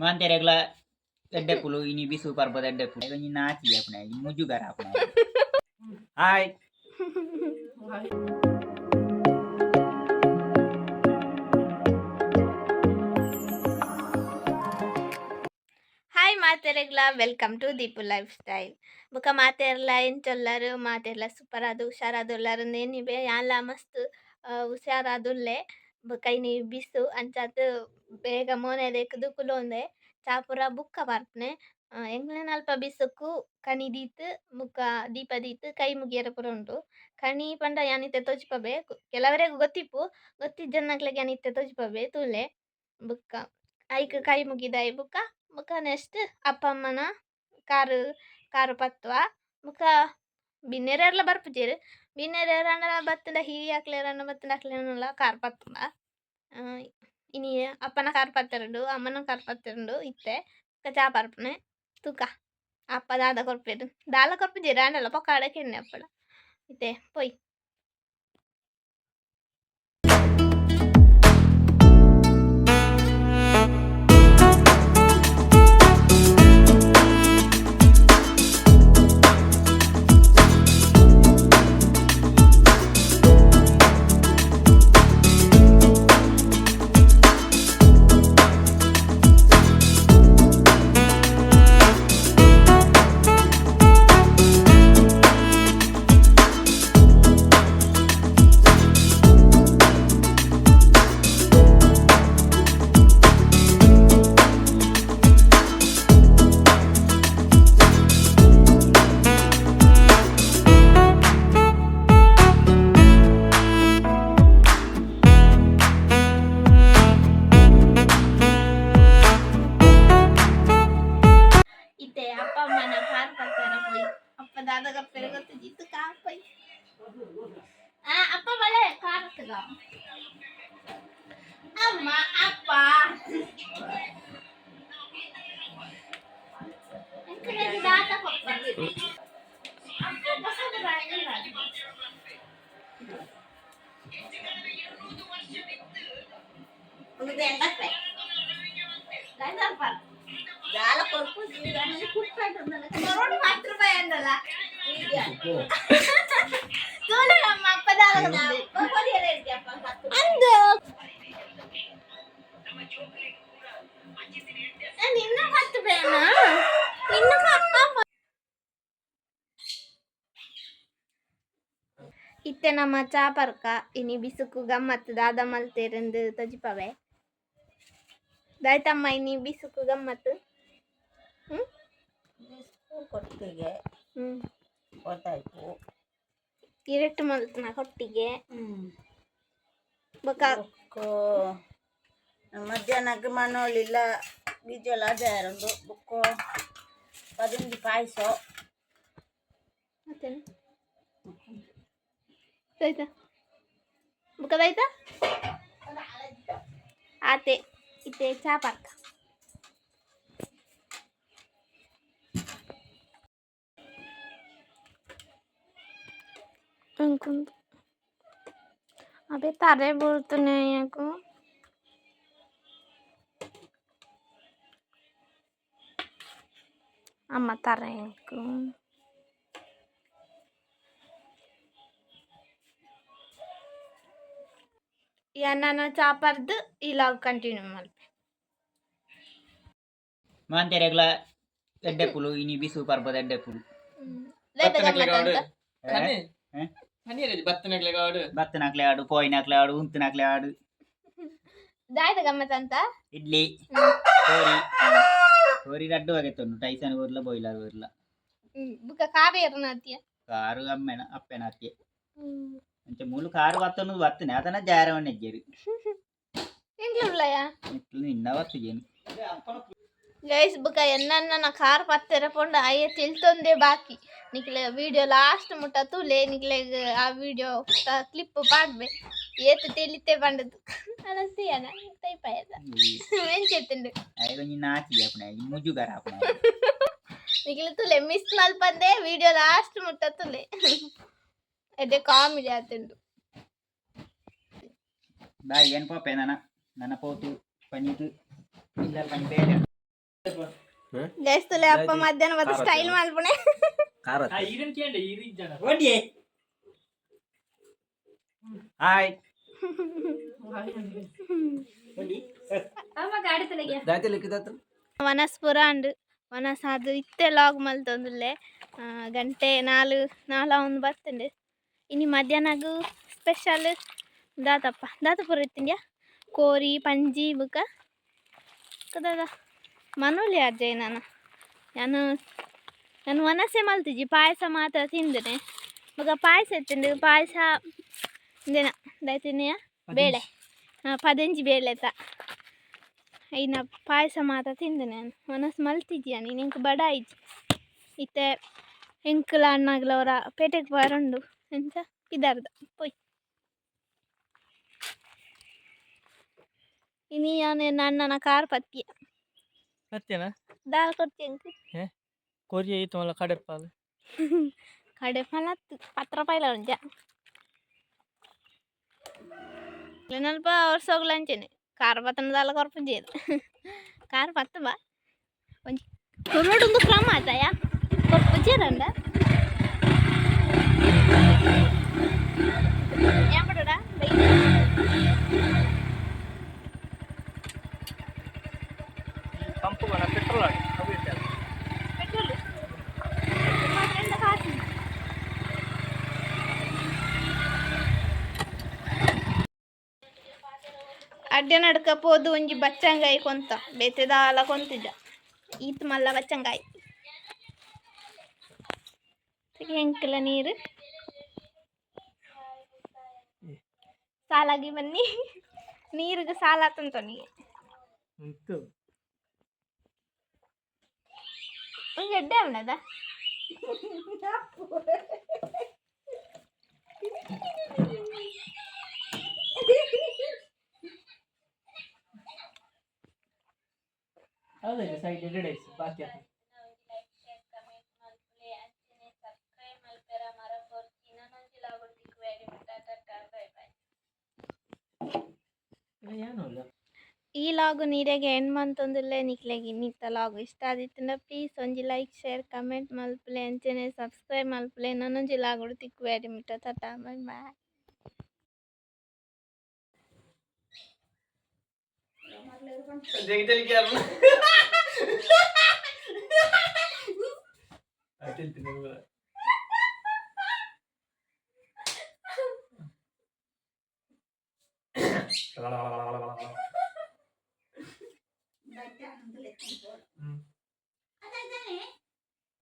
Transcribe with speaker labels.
Speaker 1: ಮಾಂತೆರೆಗ್ಲ ಎಡ್ಡೆಪುಲು ಇನಿ ಬಿಸು ಪರ್ಬದ ಎಡ್ಡೆಪುಲು. ಒಂಜಿ ನಾಚಿ ಆಪುನ ಮುಜುಗರ ಆಪುನ. ಹಾಯ್.
Speaker 2: ಹಾಯ್ ಮಾತೆರೆಗ್ಲ, welcome to Deepu life style. ಬೊಕ ಮಾತೆರ್ಲ ಎಂಚೊಲ್ಲರು? ಮಾತೆರ್ಲ ಸೂಪರ್ ಆದ್ ಹುಷಾರಾದ್ ಉಲ್ಲರ್ ನೇನಿಬೆ. ಯಾನ್ಲ ಮಸ್ತ್ ಹುಷಾರಾದುಲ್ಲೆ. ಬೊಕ ಇನಿ ಬಿಸು ಅಂಚಾದ್ ಬೇಗ ಮೋನೆ ದೆಕ್ಕುದು ಕುಲೋಂದೆ ಚಾ ಪೂರ ಬುಕ್ಕ ಪರ್ಪುನೆ. ಎಂಕ್ಲೆನಲ್ಪ ಬಿಸುಕು ಕಣಿ ದೀತ್ ಬುಕ್ಕ ದೀಪ ದೀತ್ ಕೈ ಮುಗಿಯರೆ ಪೂರ ಉಂಡು. ಕಣಿ ಪಂಡ ಯಾನ್ ಇತ್ತೆ ತೋಜಿಪಬೆ. ಕೆಲವರೆಗ್ ಗೊತ್ತಿಪ್ಪು, ಗೊತ್ತಿಜ್ಜನ್ನಕ್ಲೆಗ್ ಯಾನ್ ಇತ್ತೆ ತೋಜಿಪಬೆ ತೂಲೆ. ಬುಕ್ಕ ಐಕ್ ಕೈ ಮುಗಿದಾಯಿ ಬುಕ್ಕ ಬುಕ್ಕ ನೆಕ್ಸ್ಟ್ ಅಪ್ಪ ಅಮ್ಮನ ಕಾರು ಕಾರು ಪತ್ತುವ. ಬುಕ್ಕ ಬಿನ್ನೆರೆರ್ಲ ಬರ್ಪುಜೆರ್. ಬಿನ್ನೆರೆರಂಡಲ ಬತ್ತುಂಡ, ಹಿರಿಯಕ್ಲೆರಂಡ ಬತ್ತುಂಡ ಅಕ್ಲೆನಲ ಕಾರ್ ಪತ್ತುಂಡ. ಇನಿ ಅಪ್ಪನ ಕಾರ್ ಪತ್ತೆರುಂಡು, ಅಮ್ಮನ ಕಾರ್ ಪತ್ತೆರುಂಡು. ಇತ್ತೆ ಬೊಕ್ಕ ಚಾ ಪರ್ಪುನೆ ತೂಕ. ಅಪ್ಪ ದಾದ ಕೊರ್ಪೆರ್? ದಾಲ ಕೊರ್ಪುಜೆರ್ ಆಂಡಲ ಪೊಕಾಡ ಕೆನ್ನೆ ಅಪ್ಪಡ. ಇತ್ತೆ ಪೋಯ್. ಇತ್ತೆ ಅಪ್ಪ ಅಮ್ಮನ ಕಾರ್ ಪತ್ತರ ಪೋಯಿ. ಅಪ್ಪ ದಾದ ಕೊರ್ಪೆರ್ ಗೊತ್ತಿಜ್ಜಿ. ತುಕ ಪೋಯ್. ಆ ಅಪ್ಪ ಬಳೆ ಕಾರ್ ಹತ್ತುಗ. ಅಮ್ಮ ಅಪ್ಪ ಎಂಕುಲೆಗ್ ದಾದ ಕೊರ್ಪೆರ್? ಅಪ್ಪ ಬಸದ ಬಾಯಿಗೆ. ₹10 ಅಂದಲ್ಲ ತೂಲೆ. ನಮ್ಮ ಅಪ್ಪ ದಾದ ಅಂದು ನಿನ್ನ ₹10ನಾ? ನಿನ್ನ ಅಪ್ಪ. ಇತ್ತೆ ನಮ್ಮ ಚಾ ಪರ್ಕ. ಇನಿ ಬಿಸುಕು ಗಮ್ಮತ್ತು ದಾದ ಮಲ್ತೇರೆಂದು ತಜಿಪವೆ. ದಾಯ್ತಮ್ಮ ಇನಿ ಬಿಸುಕು ಗಮ್ಮತ್ತು? ಹ್ಮ್.
Speaker 3: ಕೊಟ್ಟಿಗೆ. ಗೊತ್ತಾಯ್ತು.
Speaker 2: ಇರೆಟ್ಟು ಮಲ್ತನ ಕೊಟ್ಟಿಗೆ ಬೊಕ?
Speaker 3: ಬೊಕ್ಕ ಮಧ್ಯಾಹ್ನಕ್ಕೆ ಮನೋಳಿಲ್ಲ ಬೀಜಲ ಜಾರುಂಡು. ಬೊಕ್ಕ ಪದೊಂಜಿ ಪಾಯಸ.
Speaker 2: ಮತ್ತೇನು ಆಯ್ತಾ? ಬುಕ್ಕದಾಯ್ತಾ? ಆತೆ. ಇತ್ತೆ ಚಾ ಪರ್ಕ. ಅಬೆ ತರೆ ಬೀಳ್ತಾನೆ ಯಾಕೋ. ಅಮ್ಮ ತರೆ ಎಂಕು. ಯಾನ್ ಚಾ ಪರ್ದು ಈ ಲಾಗ್ ಕಂಟಿನ್ಯೂ ಮಲ್ಪೆ.
Speaker 1: ಮಾಂತೆರೆಗ್ಲ ಎಡ್ಡೆಪುಲು, ಇನಿ ಬಿಸು ಪರ್ಬದ ಎಡ್ಡೆಪುಲು.
Speaker 4: ಬತ್ತನಕ್ಲೆ ಕಾಡು.
Speaker 1: ಬತ್ತನಕ್ಲೆ ಆಡು, ಪೋಯಿನಕ್ಲೆ ಆಡು, ಉಂತುನಕ್ಲೆ ಆಡು.
Speaker 2: ದಾಯ್ದ ಗಮ್ಮತ್ತಂತ?
Speaker 1: ಇಡ್ಲಿ ಕೋರಿ. ಕೋರಿ ರಡ್ಡು ಬಗೆ ತೊಂಡು, ಟೈಸನ್ ಊರ್ಲ, ಬಾಯ್ಲರ್ ಊರ್ಲ.
Speaker 2: ಬುಕ್ಕ ಕಾರ್ ಏರ್ನಾತಿಯ?
Speaker 1: ಕಾರು ಅಮ್ಮೆನ ಅಪ್ಪೆನ ಅತ್ತಿಯ. ಅಂಚ ಮೂಲು ಕಾರು ಬತ್ತೊಂದು ಬತ್ತನೆ ಅದನ್ನ ಜಾರವನ್ನ ಹೆಜ್ಜೇರು.
Speaker 2: ಎಂಕ್ಲು ಉಳ್ಳಯ?
Speaker 1: ಇಟ್ಲು ನಿನ್ನ ಬತ್ತಿಜೇನು.
Speaker 2: ಗೈಸ್, ಬುಕ್ಕ ಎನ್ನ ಕಾರ್ ಪತ್ತೆರ ಪೋಂಡ ಅಯ್ಯ ತಿಳ್ತೊಂದೇ ಬಾಕಿ. ನಿಕ್ಲೆ ವಿಡಿಯೋ ಲಾಸ್ಟ್ ಮುಟ್ಟ ತೂಲೆ. ನಿಕ್ಲೆಗ್ ಆ ವಿಡಿಯೋ ಕ್ಲಿಪ್ ಪಾಡ್ಬೆ. ಏತ್ ತೆಲಿತೆ ಪಂಡದು ಅನಸ್ತಿಯನ ತೈಪಾಯದ ಎಂಚೆತ್ತುಂಡು?
Speaker 1: ಅಯ್ಯ ನಾಚಿ ಆಪುನ ಮುಜುಗರ ಆಪುನ.
Speaker 2: ನಿಕ್ಲೆ ತೂಲೆ, ಮಿಸ್ ಮಲ್ಪಂದೆ ವಿಡಿಯೋ ಲಾಸ್ಟ್ ಮುಟ್ಟ ತೂಲೆ. ಎಡ್ಡೆ ಕಾಮಿಡಿ ಆತುಂಡು.
Speaker 1: ಬಾಯ್. ಏನು ಪಾಪೆ ನಾನ. ನನ್ನ ಪೋತು ಪನೀದು ಇಲ್ಲ ಪನಿ ಬೇಡ.
Speaker 2: ಜೈಸ್ತುಲೆ ಅಪ್ಪ ಮಧ್ಯಾಹ್ನ ಮತ್ತೆ ಸ್ಟೈಲ್ ಮಲ್ಪುಣೆ.
Speaker 1: ಓಡಿಯೇ. ಹಾಯ್. ಓಡಿ.
Speaker 2: ವನಸ್ಪುರ ಅಂಡ್ ವನಸ್ ಅದು ಇತ್ತೆ ಲಾಗ್ ಮಲ್ತೊಂದುಲ್ಲೆ. ಗಂಟೆ ನಾಲ್ ನಾಲ ಒಂದು ಬರ್ತುಂಡು. ಇನಿ ಮಧ್ಯಾಹ್ನಗು ಸ್ಪೆಷಲ್ ದಾತಪ್ಪ ದಾತಪುರ ಇತ್ತಿಂಡ್ಯಾ ಕೋರಿ ಪಂಜಿ ಬುಕ ದಾದ ಮನೋಲಿ ಅಜ್ಜಯ್. ನಾನು ನಾನು ನಾನು ವನಸೆ ಮಲ್ತಿಜಿ, ಪಾಯಸ ಮಾತ್ರ ತಿಂದನೆ. ಬೊಕ ಪಾಯಸ ಇತ್ತುಂಡು. ಪಾಯಸ ಇಂದೆನ ದೈತಿನಿಯ ಬೇಳೆ, ಹಾಂ, ಪದೆಂಜಿ ಬೇಳೆತ ಐನ ಪಾಯಸ ಮಾತ್ರ ತಿಂದೆ ನಾನು. ವನಸ್ ಮಲ್ತಿದ್ಯಾ ನೀನು? ಎಂಕ್ ಬಡ ಆಯ್ತು. ಇತ್ತೆ ಎಂಕುಲ ಅಣ್ಣಗ್ಲವರ ಪೇಟೆಗೆ ಬರುಂಡು. ಎಂಚ ಪಿದಾರ್ದ ಪೋಯ್. ಇನಿ ಯಾನ್ ಎನ್ನ ಅಣ್ಣನ ಕಾರ್ ಪತ್ತಿಯ.
Speaker 4: ಸತ್ಯನಾ?
Speaker 2: ದಾಲ್ ಕೊರ್ತಿ ಎಂಕ್?
Speaker 4: ಕೊರಿಯ ಈತ ಮಲ್ಲ ಕಡೆಪಾಲ್.
Speaker 2: ಕಡೆ ಫಲತ್ತು ಪತ್ರ ಪೈಲ ಉಂಜ ನಲ್ಪ ವರ್ಷೋಗ್ಲಂಚೆನೆ ಕಾರ್ ಪತ್ತನ ದಾಲ ಕೊರ್ಪುಂಜೇರು. ಕಾರ್ ಪತ್ತು ಬಾ ಒಂಜಿ ಕೊರೊಡೊಂದು ಕ್ರಮ ಆತಾಯ ಕೊರ್ಪುಜೇರಂಡ ಏನ್
Speaker 4: ಪಂಪ್ ಪೆಟ್ರೋಲ್.
Speaker 2: ಪೆಟ್ರೋಲ್ ಮಾತ್ರ ಕಾಸು. ಅಡ್ಡೆ ನಡ್ಕ ಪೋದು ಒಂಜಿ ಬಚ್ಚಂಗಾಯಿ ಕೊಂತ, ಬೇತೆ ದಾಲ ಕೊಂತಿದ್ದ. ಈತ್ ಮಲ್ಲ ಬಚ್ಚಂಗಾಯಿ. ಎಂಕಲ ನೀರು ಸಾಲಾಗಿ ಬನ್ನಿ. ನೀರಿಗೆ ಸಾಲ ತಂತನಿಗೆ.
Speaker 4: ಉಂಟು.
Speaker 2: ಒಂಜಿ ಎಡ್ಡೆ ಅವನದ.
Speaker 4: ಹೌದಲ್ಲ, ಸೈಡ್ ಎರಡು ಐಸ್ ಬಾಕಿ ಆಯ್ತು. ಏನು ಅಲ್ಲ.
Speaker 2: ಈ ಲಾಗು ನೀರೆಗೆ ಎಂಡ್ ಮಂತೊಂದುಲ್ಲೆ. ನಿಕ್ಲೆಗ್ ಇನ್ನಿತ್ತ ಲಾಗು ಇಷ್ಟ ಆದಿತ್ತುಂಡ ಪ್ಲೀಸ್ ಒಂಜಿ ಲೈಕ್, ಶೇರ್, ಕಮೆಂಟ್ ಮಲ್ಪುಲೆ, ಅಂಚನೆ ಸಬ್ಸ್ಕ್ರೈಬ್ ಮಲ್ಪುಲೆ. ನನೊಂಜಿ ಲಾಗುಡು ತಿಕ್ಕುವೆರಿ ಮುಟ್ಟ ಟಾಟಾ, ಬೈ ಬಾಯ್.